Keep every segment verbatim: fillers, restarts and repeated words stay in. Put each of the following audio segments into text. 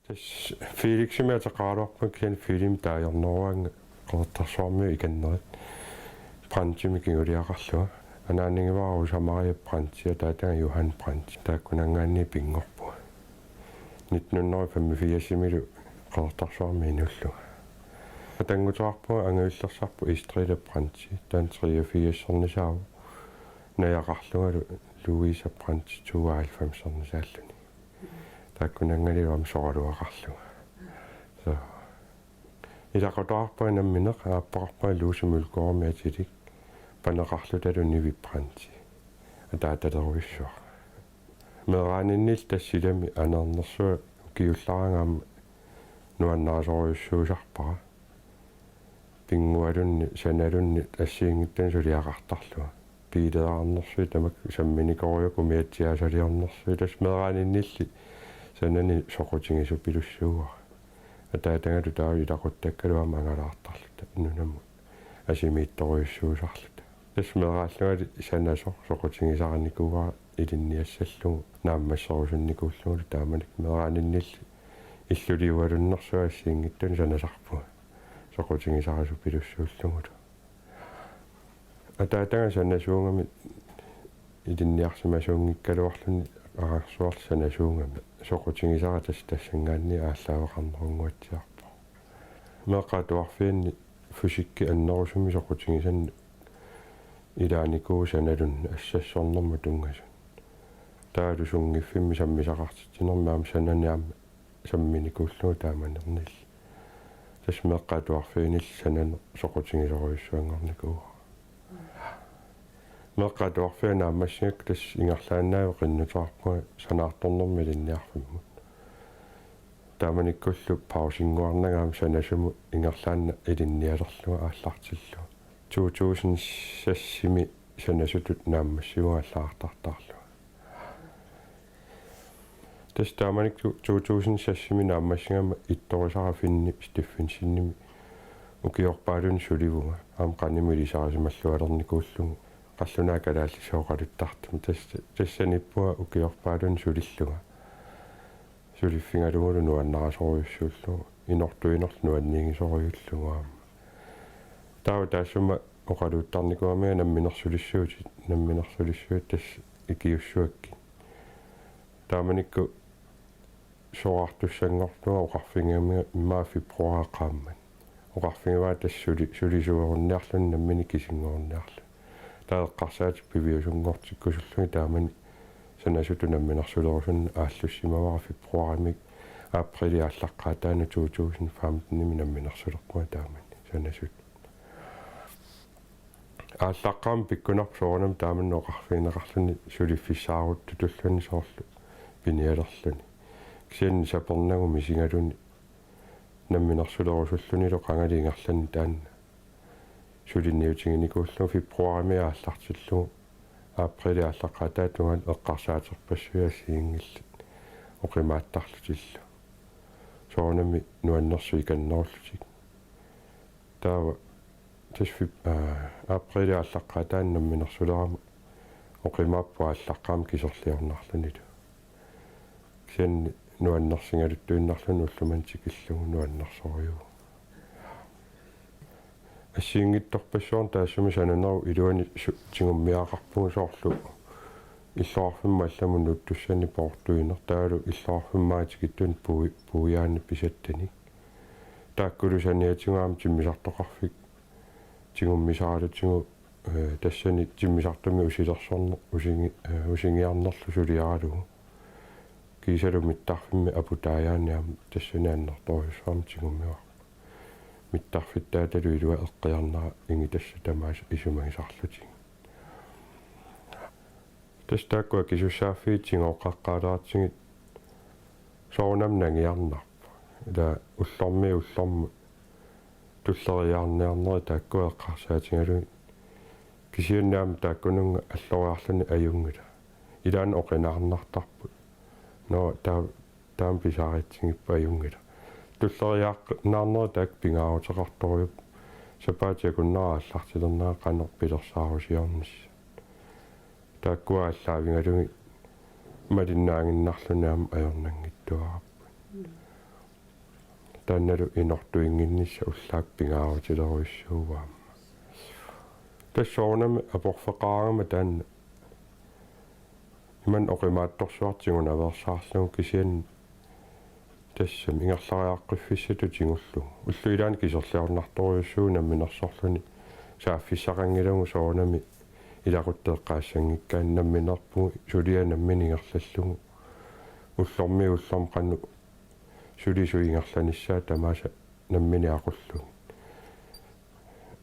Tassa Feliximik ateqaraluarpunga, kisianni Feliximik taagorneruaannga Qeqertarsuarmiut ikannerit, Brandtimik kinguliaqarlunga. Anaanagivara Rosa Maria Brandt ja ataataga Johan Brandt. Taakkunanngaanniit pinngorpunga. Nitten hundrede og femogfirsimilu Qeqertarsuarmi inuullunga. Atannguteqarpunga angajullersarput Estrella Brandt, taanna treogfirsernisaavoq, najaqarlungalu Louise Brandt tooghalvfemsernisaalluni. Taakkunanngaanniillu aamma soraluaqarlunga. So. Ilaqutaqarpunga nammineq, aappaqarpunga Lucy Mølgaardimik atilik, paneqarlutalu Nivi Brandt. Ataatalerujussuaq. Meeraaninnilli tassa silami aneernersuaq ukiullaaraangat aamma nuannarisorujussuusarpara. Pinngualuunniit sanaluunniit assigiinngitsunik suliaqartarlunga. Biileernersuit tamakku samminikorujukkit umiatsiaasaliornersuit, tassa meeraaninnilli sanani soqutigisoq pilussuuara. Ataatagalu taava ilaquttakkalu aamma angalaartarluta nunamut asimiittorujussuusarluta. Tassa meeraallungali sanasoq soqutigisarinikuuara ilinniassallugu naammasserusunnikuullugulu, taamanikkut meeraaninnilli illuliualunnersuaq assigiinngitsunik sanasarpunga soqutigisarisoq pilussuullugulu. Ataataga sanasuugami ilinniarsimasuunngikkaluarluni ararsuarli sanasuugami. Soqutigisara tassa tassanngaanniit aallaaveqarnerunnguatsiarpoq. Meeqqat atuarfianni fysikkip annerusumik soqutigisannik ilaanikuuvoq sanaluunniit assassornermut tunngasunik. Taavalu sunngiffimmi sammisaqartitsinermi aamma sanani aamma samminikuullugu taamaninnilli. Tassa meeqqat atuarfiannilli sananeq soqutigisorujussuanngornikuuara. Meeqqat atuarfiat naammassigakku tassa ingerlaannaq qinnuteqarpunga sanaartornermik ilinniarfimmut. Taamanikkullu pausinnguarnanga aamma sanasumut ingerlaannaq ilinnialerlunga aallartillunga. To tusind seksimi sanasutut naammassivunga aallartartarlunga. Tassa taamanikkut to tusind seksimi naammassigama ittorisara Finni Steffensenimik ukiorpaalunni sulivunga. Aamma qanimut ilisarisimallualernikuullugu qallunaat kalaallisut oqaluttartumi. Tassa, tassa nippunga ukiorpaalunni sulillunga. Suliffigalugulu nuannarisorujussuullugu, inortuinerlu nuanniigisorujullugu aamma. Taava taassuma oqaluttarnikuugamiga namminersulissuutit, namminersulissuutit tassa ikiussuakkit. Taamanikkut soraartussanngorlunga oqarfigigamiga immaqa februaarip qaammat. Oqarfigivara tassa suli-, sulisuerunniarluni nammineq ikisinngorniarluni. Taava eqqarsaatit piviusunngortikkusullugit taamani sanasutut namminersulerusunneq aallussimavara februaarimik apriilip aallaqqaataani to tusind femtenimi namminersulerpunga taamani sanasutut. Aallaqqaammut pikkunarpoq soorunami taamani oqarfigineqarluni suliffissaaruttutulluunniit soorlu pinialerluni. Kisianni sapernagu misigaluni namminersulerusullunilu qangali ingerlani taanna suliniutiginikuullugu februaarimi aallartillugu apriilip aallaqqaataata tungaanut eqqarsaaterpassuit assigiinngillat oqimaattarlutillu. Soorunami nuannersut ikannerullutik. Taava tassa feb-, aa, apriilip aallaqqaataani namminersulerama oqimaapput aallaqqaammut kiserliornarlunilu. Kisianni nuannersigaluttuinnarluni ullumimut tikillugu nuannersorujuuvoq. Assigiinngitsorpassuarnik taassuma sananerup iluani su-, tigummiaaqarpugut soorlu illoqarfimmut allamut nuuttussannik poortuineq taavalu illoqarfimmut tikittunik pui-, puiaanik pisattanik. Taakkulu saniatigut aamma timmisartoqarfik tigummisaralutigu, ee, tassani timmisartumi usilersorneq usingi-, ee, usingiarnerlu suliaralugu. Kiisalu mittarfimmi aputaajaani aamma tassani annertoorujussuarmik tigummivarput. Mittarfittaatalu ilua eqqiarnera ingitassat tamaasa isumagisarlutigit. Tassa taakku akisussaaffiit tigooqqaqqaalaartigit soorunami nangiarnarpoq. Ila ullormiit ullormut tulleriiaarniarnerit taakku eqqarsaatigalugit. Kisianni aamma taakkununnga alloriarluni ajunngilaq. Ilaanni oqinaarnartarput. Nå, taa-, taama pisaaritsigipput, ajunngilaq. Tulleriiaarnaarnerit taakku pingaaruteqartorujupput. Sapaatip akunnera aallartilernera qanoq pilersaarusiornissaq. Taakkua aallaavigalugit malinnaaginnarluni aamma ajornanngitsuararput. Taannalu inortuinnginnissaq ullaakkut pingaarutilerujussuuvoq aamma. Tassa soorunami aporfeqaraangama taanna imannak oqimaatsorsuartut tigunaveersaarlugu kisianni tassami ingerlariaqqiffissatut tigullugu. Ullut ilaanni kiserliornartorujussuuvoq namminersorluni saaffissaqanngilagut soorunami ilaquttat eqqaassanngikkaanni namminerpugut suliaq nammineq ingerlallugu. Ullormiit ullormut qanoq sulisut ingerlanissaat tamaasa nammineq aqullugit.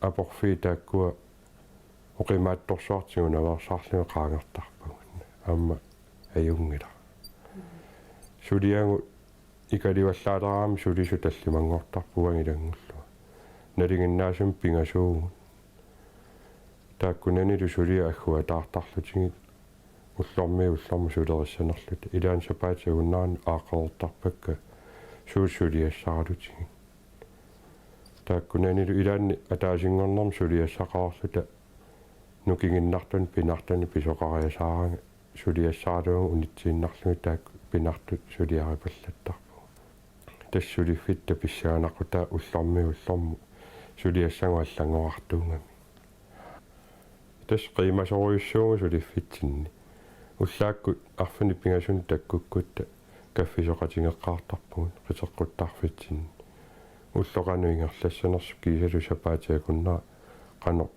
Aporfiit taakkua oqimaatsorsuartut tigunaveersaarlugit qaangertarpagut. Aamma ajunngilaq. Suliagut ikalivallaalaarami sulisut tallimanngortarput uagut ilanngullugit. Nalinginnaasumik pingasuugut. Taakkunanilu suliat agguataartarlutigit ullormiit ullormut sulerissanerluta. Ilaanni sapaatip akunnerani aaqqereertarpakka suut suliassaralutigit. Taakkunanilu ilaanni ataasinngornermi suliassaqareerluta nukinginnartunik pinartunik pisoqariasaaraangat suliassaraluagut unitsiinnarlugit taakku pinartut suliaripallattarpugut. Tassa suliffitta pissanganaqutaat ullormiit ullormut suliassagut allanngorartuugamik. Tassa qiimasorujussuuvugut suliffitsinni. Ullaakkut arfineq-pingasunut takkukkutta kaffisoqatigeqqaartarpugut qiteqquttarfitsinni. Ulloq qanoq ingerlassanersoq kiisalu sapaatip akunnera qanoq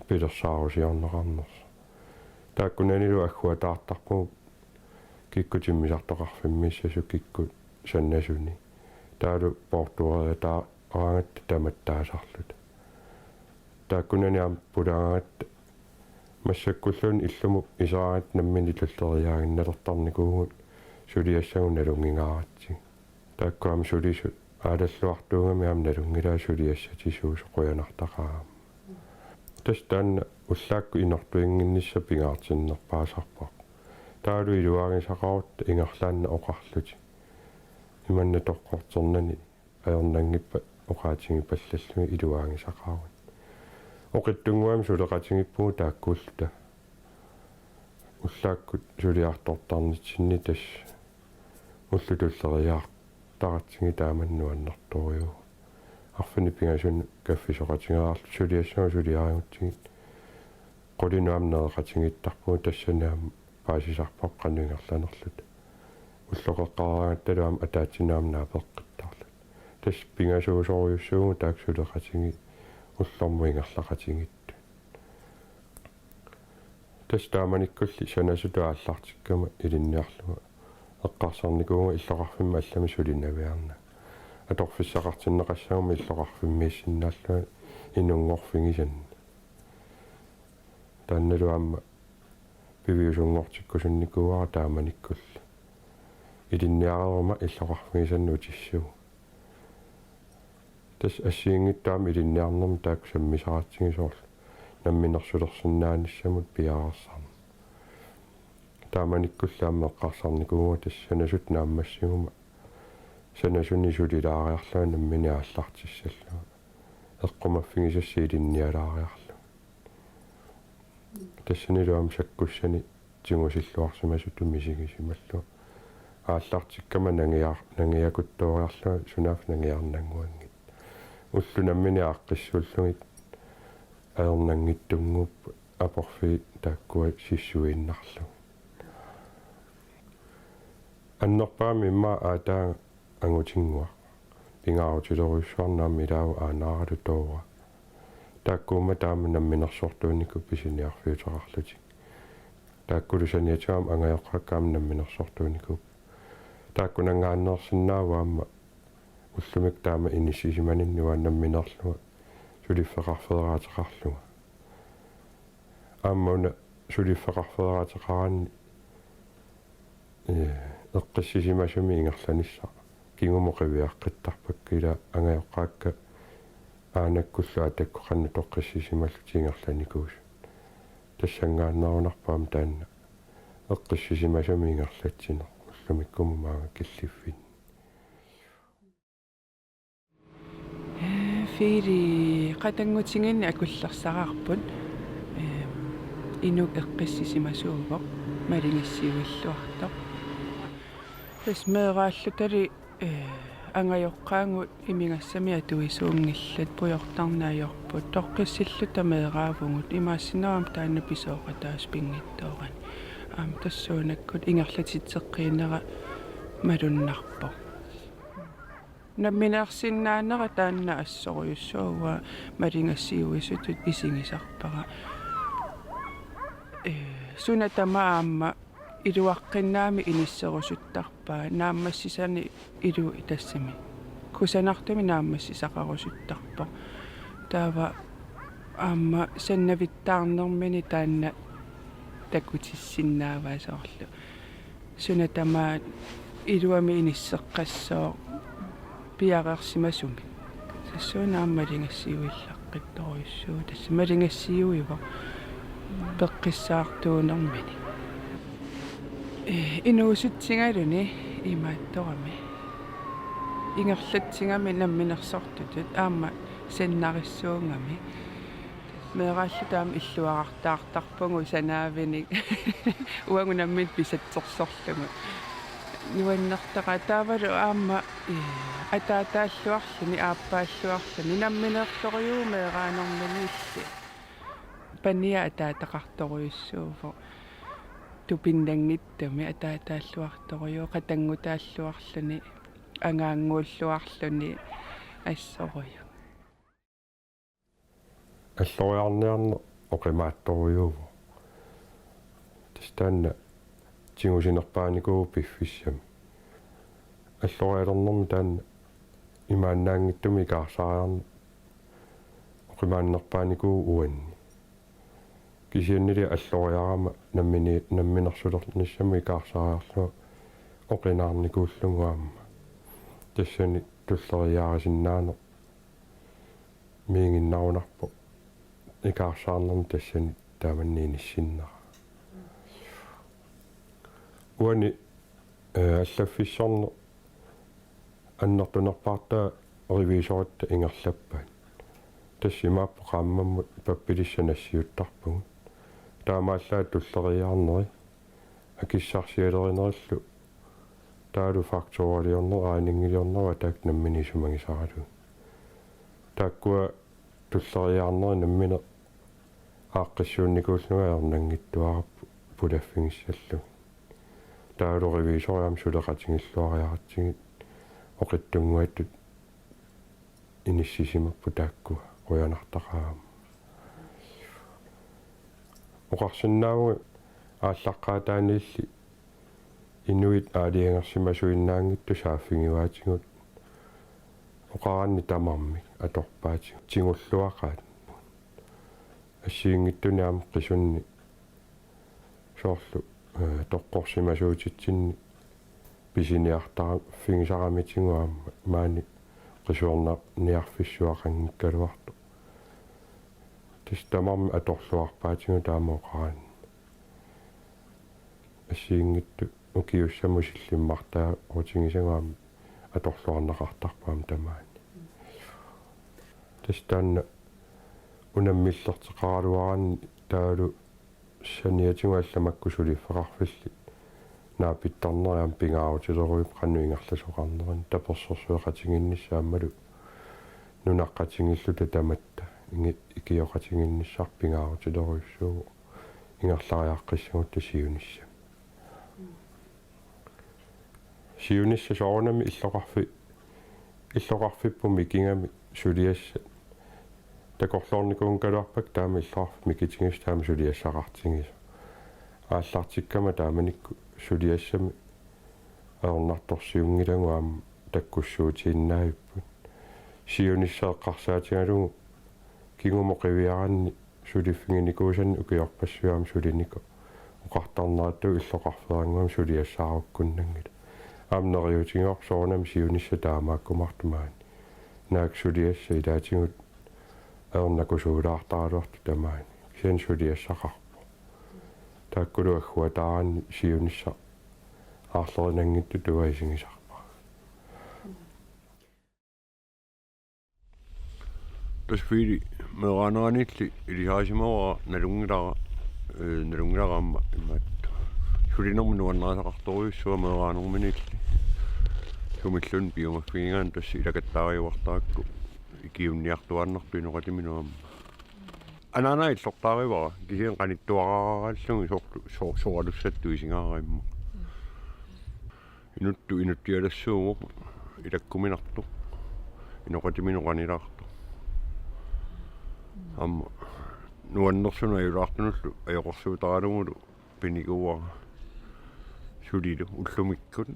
pilersaarusiorneqarnersoq. Taakkunanilu agguataartarpugut kikkut timmisartoqarfimmiissasut kikkut sanasuni. Taavalu poortueriataaraangatta tamattaasarluta. Taakkunani aamma pulaagaangatta massakkulluunniit illumut iseraangatta nammineq tulleriiaaginnalertarnikuuvugut suliassagut nalunngingaaratsigu. Taakku aamma sulisut aalalluartuugamik aamma nalunngilaat suliassatisuusut qujanartaqaat aamma. Tassa taanna ullaakkut inortuinnginnissaq pingaartinnerpaasarpoq. Taavalu iluaagisaqarutta ingerlaannaq oqarlutik. Imannak toqqorternani ajornanngippat oqaatigipallallugit iluaagisaqaruit. Oqitsunnguamik suleqatigiippugut taakkuulluta. Ullaakkut suliartortarnitsinni tassa ullut tulleriiaartaratsigit taama nuannertorujuuvoq. Arfineq-pingasunut kaffisoqatigereerluta suliassagut suliarigutsigit qulinut aamma nereqatigiittarpugut tassani aamma paasisarparput qanoq ingerlanerluta. Ulloqeqqaraangattalu aamma ataatsinut aamma naapeqqittarluta. Tassa pingasuusorujussuuvugut taakku suleqatigiit ullormut ingerlaqatigiittut. Tassa taamanikkulli sanasutut aallartikkama ilinniarlunga eqqarsarnikuuvunga illoqarfimmi allami sulinaviarnanga. Atorfissaqartinneqassaguma illoqarfimmiissinnaallunga inunngorfigisannik. Taannalu aamma piviusunngortikkusunnikuuara taamanikkulli. Ilinniareeruma illoqarfigisannik utissuuvoq. Tassa assigiinngitsut aamma ilinniarnermi taakku sammisaratsigu soorlu namminersulersinnaanissamut piareersarneq. Taamanikkulli aamma eqqarsarnikuuvunga tassa sanasutut naammassiguma sanasunik sulilaariarlunga nammineq aallartissallunga. Eqqumaffigisassaq ilinnialaariarlunga. Tassanilu aamma sakkussanik tigusilluarsimasutut misigisimallunga. Aallartikkama nangiar-, nangiakuttooriarlunga sunaaffa nangiarnannguanngitsoq. Ullut nammineq aaqqissuullugit ajornanngitsunnguupput aporfiit taakkua sissuiinnarlugit. Annerpaamik immaqa aataga angutinnguaq. Pingaarutilerujussuarnut aamma ilaavoq aanaaralu tooraq. Taakkuummata aamma namminersortuunikuupput pisiniarfiuteqarlutik. Taakkulu saniatigut aamma angajoqqaakka aamma namminersortuunikuupput. Taakkunanngaanneersinnaavoq aamma ullumikkut taama inissisimaninni uanga nammineerlunga suliffeqarfeeraateqarlunga. Aamma una suliffeqarfeeraateqaraanni, ee, eqqissisimasumik ingerlanissaq kingumut qiviaqqittarpakka, ila angajoqqaakka aanakkullu aatakkut qanoq toqqissisimallutik ingerlanikuusut. Tassanngaanneerunarpoq aamma taanna eqqissisimasumik ingerlatsineq ullumikkumut maanga killiffinni. Fili qatanngutigiinni akullersaraarput, ehm, inuk eqqissisimasuuvoq, maligissiuilluartoq. Tassa meeraallutali, eh, Angajoqqaagut imigassamik atuisuunngillat, pujortarneq ajorput, toqqissilluta meeraavugut, imaassinnaavoq taanna pisooqataasut pinngitsoorani. Aamma tassuunakkut ingerlatitseqqiinera malunnarpoq. Nammineersinnaanera taanna assorujussuaq, maligassiuisutut isigisarpara. Ee, suna tamaat aamma iluaqqinnaamik inisserusuttarpaa, naammassisanik ilu tassami. Kusanartumik naammassisaqarusuttarpoq. Taava aamma sannavittaarnermini taanna takutissinnaavaa soorlu. Suna tamaat iluamik inisseqqassooq piareersimasumik. Tassuuna aamma maligassiuillaqqittorujussuuvoq. Tassa maligassiuivoq peqqissaartuunermini. Ee, inuusutsigaluni imaattorami. Ingerlatsigami namminersortutut aamma sannarissuugami. Meeraalluta aamma illuarartaartarpugut sanaavinik. Uagut nammineq pisatsersorlugu. Nuannertaqaaq taavalu aamma, ee, ataataalluarluni, aappaalluarluni, nammineersorujuuvoq meeraanermini illit. Pania ataataqartorujussuuvoq. Tupinnanngitsumik ataataalluartorujuuvoq, qatanngutaalluarluni, angaannguulluarluni assorujuk. Alloriarniarneq oqimaatsorujuuvoq. Tassa taanna tigusinerpaanikuuvoq piffissami. Allorialernermi taanna imaannaanngitsumik ikaarsaariarneq oqimaannerpaanikuuvoq uanni. Kisiannili alloriarama nammini-, namminersulernissamut ikaarsaariarlunga oqinaarnikuullugu aamma. Tassani tulleriiaarisinnaaneq miiginnarunarpoq ikaarsaarnermi tassani taamanna inissinnera. Uani, ee, allaffissorneq annertunerpaartaa revisoritta ingerlappaat. Tassa imaappoq qaammammut pappilissat nassiuttarpagut. Taamaallaat tulleriiaarneri akissarsialerinerillu taavalu fakturaliorneq, regningiliorneq, ataatsimut nammineq isumagisaralugit. Taakkua tulleriiaarneri nammineq aaqqissuunnikuullunga ajornanngitsuararput pulaffigissallugit. Taavalu revisori aamma suleqatigilluariaratsigit oqitsunnguattut inissisimapput taakkua, qujanartaqaaq aamma. Oqarsinnaavugut aallaqqaataaniilli inuit aalajangersimasuinnaanngitsut saaffigivaatigut oqaranni tamarmik atorpaatigut tigulluaqaat. Assigiinngitsunik aamma qisunnik soorlu, ee, toqqorsimasuutitsinnik pisiniartarfigisaramitigut aamma maani qisuerniarfissuaqanngikkaluartoq. Tassa tamarmik atorluarpaatigut taama oqaranni. Assigiinngitsut ukiussamut sillimmartaarutigisagut aamma atorluarneqartarput aamma tamaani. Tassa taanna unammillerteqaraluaranni taavalu saniatigut allat makku suliffeqarfillit naapittarneri aamma pingaarutilerujupput qanoq ingerlasoqarnerini, tapersersueqatigiinnissaq aammalu nunaqqatigiilluta tamatta ingi-, ikioqatigiinnissaq pingaarutilerujussuuvoq ingerlariaqqissagutta siunissami. Siunissaq soorunami illoqarfi-, illoqarfipput mikigami suliassat takorloornikuugaluarpakka taama illoqarfik mikitigisoq taama suliassaqartigisoq. Aallartikkama taamanikkut suliassami ajornartorsiunngilagut aamma takkussuutiinnaavipput. Siunissaq eqqarsaatigalugu kingumut qiviaraanni suliffiginikuusanni ukiorpassuit aamma sulinikuuvoq oqartarneratut illoqarfeerannguamik suliassaarukkunnanngilaq. Aamma neriuutigaarput soorunami siunissaq taamaakkumaartoq maani. Naak suliassat ilaatigut ajornakusuulaartaraluartut tamaani. Kisianni suliassaqarpoq. Taakkulu agguataaraanni siunissaq aarlerinanngitsutut uanga isigisarpara. Tassa Fili meeraaneraniilli ilisarisimavara nalunngilara, ee, nalunngilara aamma imaattoq. Sulinermut nuannarisaqartorujussuaq meeraanerminiilli. Tumilluni piumaffigigaanni tassa ilakattaariuartarakku ikiunniartuaannartoq inoqatiminut aamma. Anaana illortaarivara kisianni qanittuaraarallugit soorlu so-, soralussattut isigaara immaqa. Inuttut inuttialassuuvoq ilakkuminartoq. Inoqatiminut qanilaartoq. Aamma nuannersunut ajulaartunullu ajoqersuutaralugulu pinikuuara sulilu ullumikkut.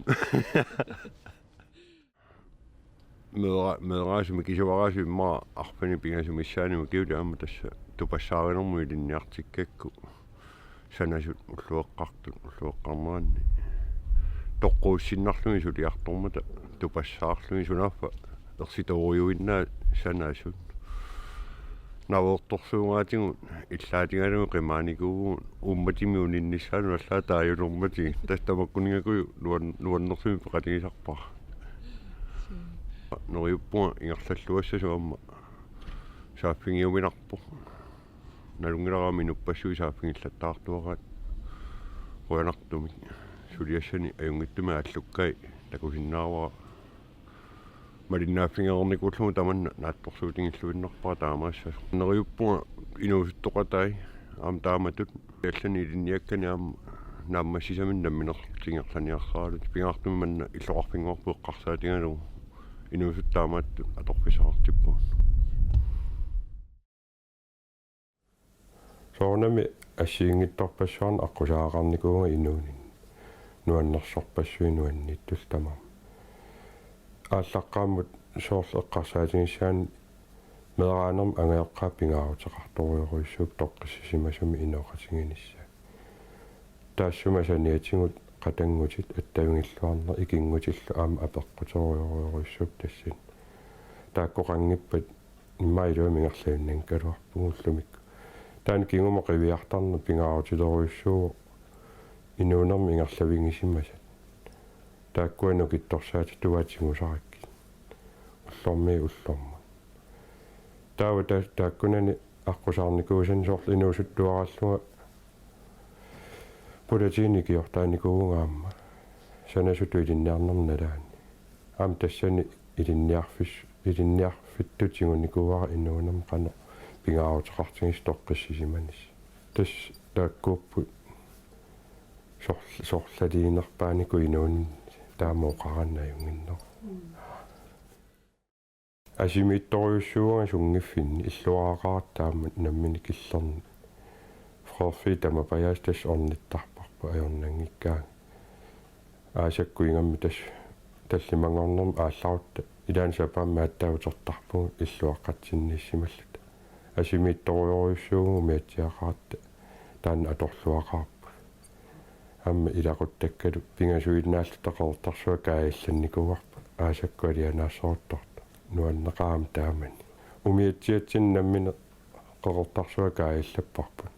Meera-, meeraasumik kisuaraasumik immaqa arfineq-pingasut missaanni ukiulik aamma tassa tupassaarinermut ilinniartikkakku sanasut ullueqqartut ullueqqarneranni toqquussinnarlugit suliartormata tupassaarlugit sunaaffa ersitorujuinnaat sanasut. Naveertorsuugaatigut illaatigalugu qimaanikuuvugut uummatimik uninnissaanut allaat taajulermatigit. Tassa tamakkuninngakuju nuan-, nuannersumik peqatigisarpara. Neriuppunga ingerlalluassasoq aamma saaffigiuminarpoq. Nalunngilara aamma inuppassuit saaffigillattaartuaraat qujanartumik. Suliassani ajunngitsumik aallukkai takusinnaavara. Malinnaaffigereernikuullugu tamanna naatsorsuutigilluinnarpara taamaassasoq. Neriuppunga inuusuttoqatai aamma taamatut. Allani ilinniakkani aamma naammassisaminnut nammineq ingerlaniarsaralutik. Pingaartumik manna illoqarfinnguarput eqqarsaatigalugu inuusuttut taamaattut atorfissaqartippagut. Soorunami assigiinngitsorpassuarnik aqqusaagaqarnikuuvunga inuuninni. Nuannersorpassuit nuanniittullu tamarmik. Aallaqqaammut soorlu eqqarsaatigissaanni meeraanermut angajoqqaat pingaaruteqartorujorujussuupput toqqissisimasumik inooqatiginissaat. Taassuma saniatigut qatanngutit attavigilluarneq ikinngutillu aamma apeqquterujorujussuupput tassani. Taakkoqanngippat immaqa iluamik ingerlajunnanngikkaluarpugut ullumikkut. Taanna kingumut qiviartarneq pingaarutilerujussuuvoq inuunermi ingerlavigisimasat. Taakkua nukittorsaatit tungaatigusarakkit. Ullormiit ullormut. Taava ta-, taakkunani aqqusaarnikuusani soorlu inuusuttuaraallunga pulatiinik ikiortaanikuuvunga aamma. Sanasutut ilinniarnermut nalaani. Aamma tassani ilinniarfis-, ilinniarfittut tigunikuuara inuunermi qanoq pingaaruteqartigisoq toqqissisimanissaq. Tassa taakkuupput sor-, sorlaliinerpaanikkut inuuninni taama oqaraanni ajunnginneruvoq. Asimiittorujussuuvunga sunngiffinni illuaraqaratta aamma nammineq killorneq. Frederik tamapajaasut tassa ornittarparput ajornanngikkaangat. Aasakkut ingammik tassa tallimanngornermut aallarutta ilaanni sapaammi aatsaat utertarpugut illuaqqatsinniissimalluta. Asimiittorujorujussuuvugut umiatsiaqaratta taanna atorluaqaarput. Aamma ilaquttakkalu pingasuinnaalluta Qeqertarsuaq kaajallannikuuarput aasakkut alianaassoruttortoq. Nuanneqaaq aamma taamani. Umiatsiatsinni nammineq Qeqertarsuaq kaajallapparput.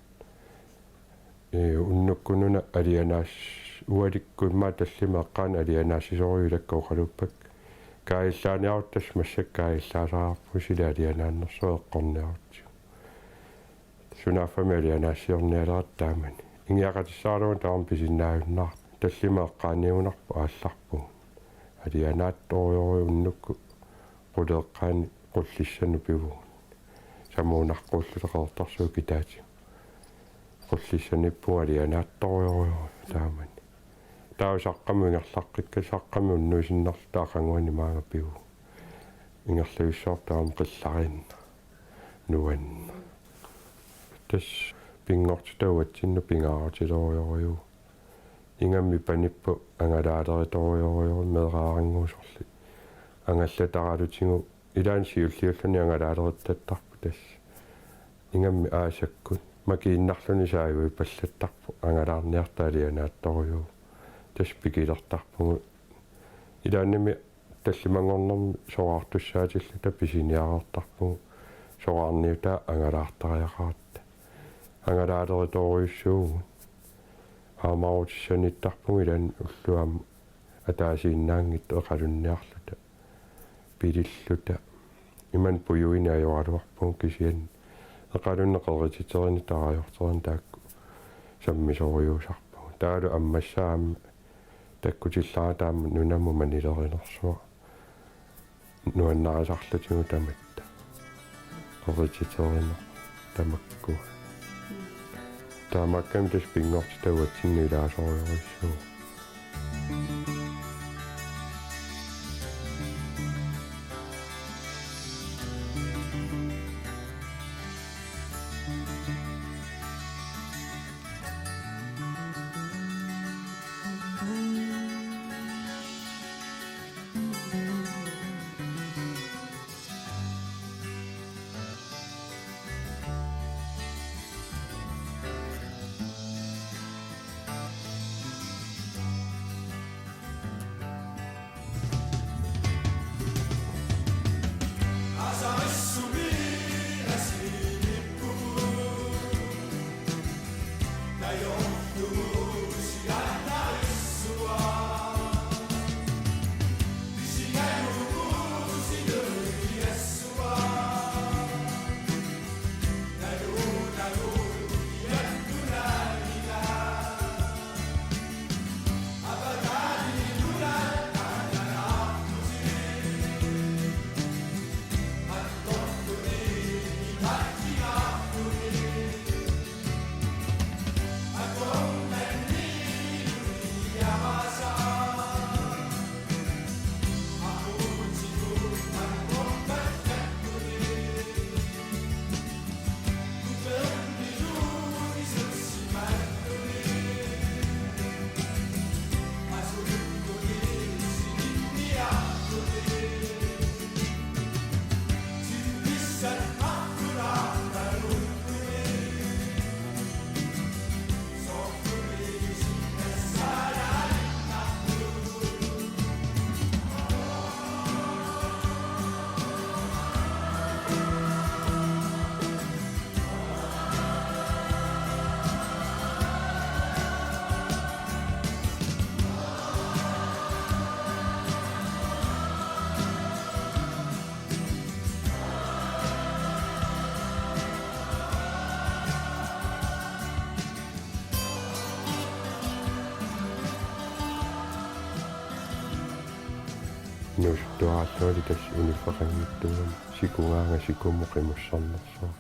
Ee, unnukkununa alianaas-, ualikkut immaqa tallimat eqqaanni alianaassisorujuit ilakka oqaluuppakka. Kaajallaaniarutta tassa massakkut kaajallaasariaqarpugut sila alianaannersuaq eqqorniarutsigu. Sunaaffami alianaassiornialeratta taamani. Ingiaqatissaraluarlunga tamarmik pisinnaajunnaartut. Tallimat eqqaaniugunarput aallarpugut. Alianaatsorujussuuvugut unnukkut quleqqaani Qullissannut pivugut. Samuunaqquulluta Qeqertarsuup kitaatigut. Qullissaniippugut alianaatsorujussuuvugut taamani. Taava Saqqamut ingerlaqqikkatta Saqqami unnuisinnarluta aqaguani maanga pivugut. Ingerlavissortaam qillariinna. Nuann. Tassa pinngortitaq uatsinnut pingaarutilerujussuuvoq. Ingammik panippoq angalaaleritorujussuuvoq meeraarannguusorli. Angallataralutigu ilaanni siulliulluni angalaaleritattarput tassa. Ingammik aasakkut makiinnarluni saajuipallattarpoq angalaarniarta alianaatsorujussuuvoq. Tassa pikilertarpugut. Ilaannimi tallimanngornermi soraartussaatilluta pisiniareertarpugut soraarniutaa angalaartariaqaratta. Angalaaleritorujussuuvugut. Aamaarutissaniittarpugut ilaanni ulloq aamma ataasiinnaanngitsoq eqalunniarluta. Pililluta. Imannak pujuineq ajoraluarpugut kisianni. Eqalunneq qerititerineq tarajorterineq taakku sammisorujussuusarpagut. Taavalu ammassaat aamma Takkutillara taama nunamut manilerinersuaq nuannarisarlutigu tamatta. Qerititerineq tamakku. Taamaakkami tassa pinngortitaq uatsinnut ilaasorujussuuvoq. Inuusuttuarallarluni tassa uniffeqanngitsuugami sikugaanga sikumut qimussernersoq.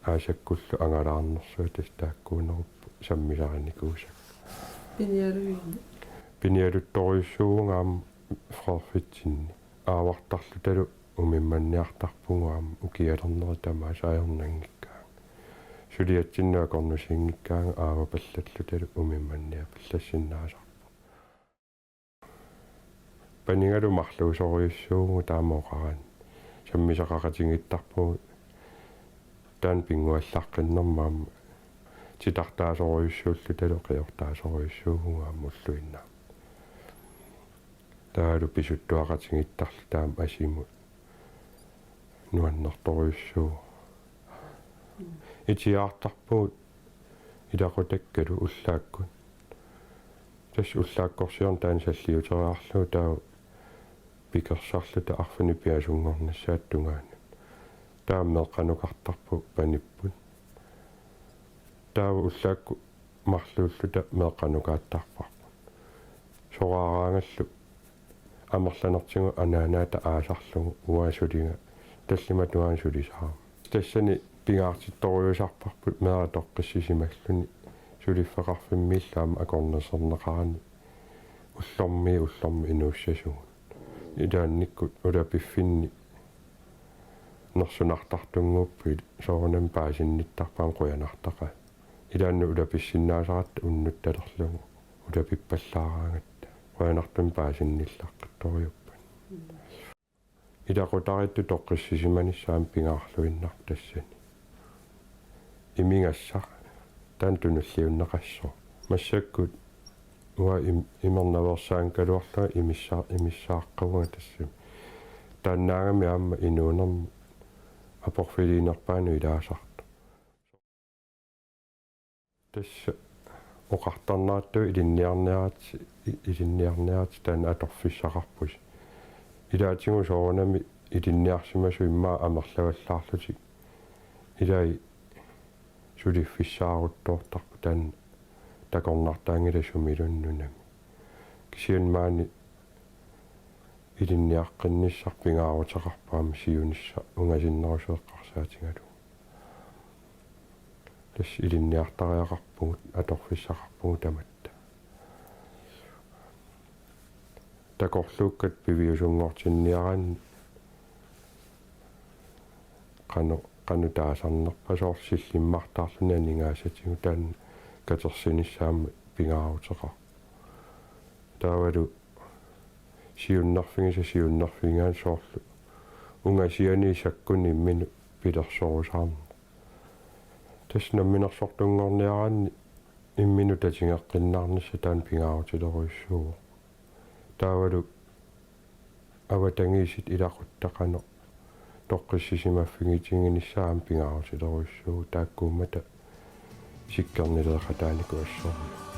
Aasakkullu angalaarnersoq tassa taakkuunerupput sammisarinikuusakka. Pinialuit? Pinialuttorujussuuvunga aamma freerfitsinni. Aavartarlutalu umimmanniartarpugut aamma ukialerneri tamaasa ajornanngikkaangat. Suliatsinnut akornusiinngikkaangat aavapallallutalu umimmannipallassinnaasarpoq. Panigalu marluusorujussuuvugut taama oqarani. Sammisaqaqatigiittarpugut taanna pinnguallaqqinnermut aamma titartaasorujussuullutalu qiortaasorujussuuvugut aamma ulluinnarni. Taavalu pisuttuaqatigiittarluta aamma asimut nuannertorujussuuvoq. Itiaartarpugut ilaqutakkalu ullaakkut. Tassa ullaakkorsiorneq taanna salliuteriarlugu taava pikersarluta arfineq-pingasunngornissaata tungaanut. Taava meeqqanukartarput panipput. Taava ullaakkut marluulluta meeqqanukaattarparput. Soraaraangallu amerlanertigut anaanaata aasarlugu uanga suliga tallimat tungaanut sulisaramik. Tassani pingaartittorujussuusarparput meeraq toqqissisimalluni suliffeqarfimmiillu aamma akornuserneqarani ullormiit ullormut inuussasugut. Ilaannikkut ulapiffinni nersunartartunnguupput soorunami paasinnittarput aamma qujanartaqaaq. Ilaannut ulapissinnaasaratta unnuttalerlugu ulapippallaaraangatta. Qujanartumik paasinnillaqqittorujuupput. Ilaqutariittut toqqissisimanissaq aamma pingaarluinnarpoq tassani. Imigassaq taanna tunulliunneqassaaq. Massakkut uanga im-, imernaveersaanngikkaluarlunga imissa-, imissaaqqavunga tassami. Taannaagami aamma inuunermi aporfiliinerpaanut ilaasartoq. Tassa oqartarnerattut ilinniarniaritsi, i-, ilinniarniaritsi taanna atorfissaqarpusi. Ilaatigut soorunami ilinniarsimasut immaqa amerlavallaarlutik. Ilai suliffissaaruttoortarput taanna takornartaanngilaq sumiluunniit nunami. Kisianni maani ilinniaqqinnissaq pingaaruteqarpoq aamma siunissaq ungasinnerusoq eqqarsaatigalugu. Tassa ilinniartariaqarpugut, atorfissaqarpugut tamatta. Takorluukkat piviusunngortinniaraanni qanoq, qanoq taasarnerpa, soorlu sillimmartaarluni aningaasatigut taanna katersinissaa aamma pingaaruteqarpoq. Taavalu siunnerfigisat siunnerfigigaanni soorlu ungasianiit sakkunik imminut pilersorusaarneq. Tassa namminersortunngorniaraanni imminut tatigeqqinnaarnissaq taanna pingaarutilerujussuuvoq. Taavalu avatangiisit ilaquttat qanoq toqqissisimaffigitinginissaat aamma pingaarutilerujussuuvoq, taakkuummata sikkernileeqataanikut assorujussuuvoq.